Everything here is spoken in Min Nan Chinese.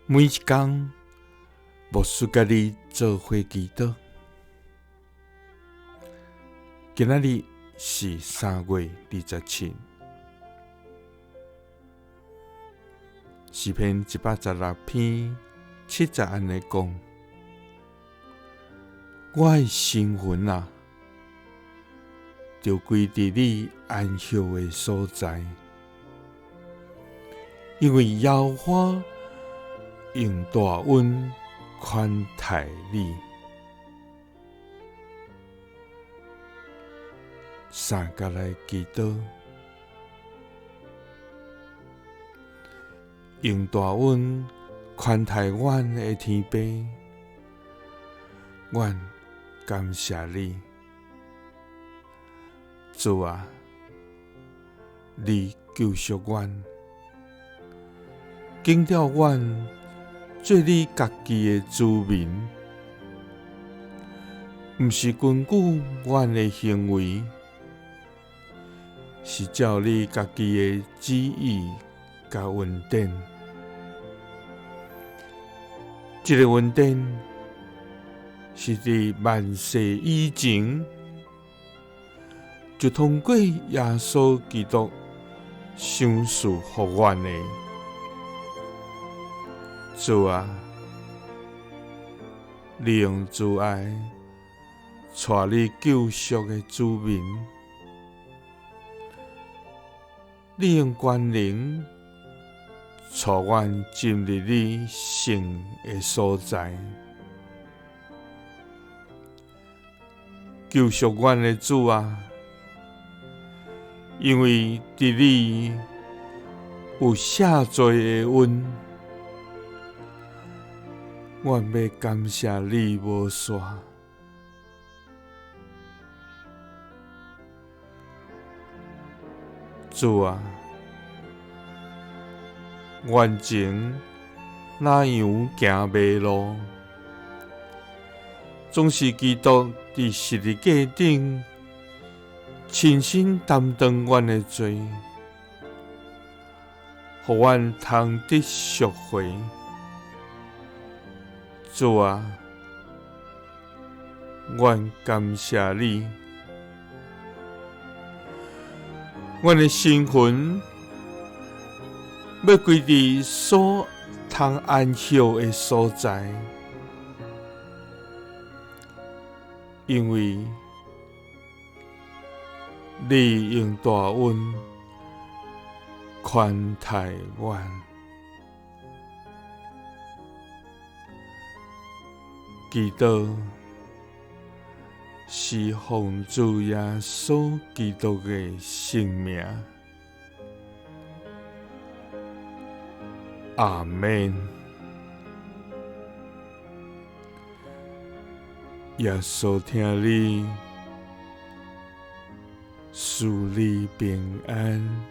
每一工，牧師佮你做伙祈禱。今仔日是3月27，詩篇116篇7節按呢講：我的身魂啊，著歸佇你安歇的所在，因為耶和華用大恩寬待你。三佮來祈禱，用大恩寬待阮的天父，阮感謝你，主啊，你救贖阮，揀召阮做你家己的子民，毋是根據阮的行為，是照你家己的旨意佮恩典。這个恩典是佇萬世以前，就通過耶穌基督賞賜予阮的。主啊，你用慈愛帶你救贖的子民，你用權能帶阮進入你聖的所在，救贖阮的主啊，因為佇你有赦罪的恩，阮欲感謝你無煞。主啊，阮前若羊行迷路，總是基督佇十字架頂親身擔當阮的罪，予阮通得贖回。主啊，阮感謝你，阮的身魂欲歸佇所通安歇的所在，因為你用大恩寬待阮。祈禱是奉主耶穌基督的聖名，阿們。耶穌疼你，賜你平安。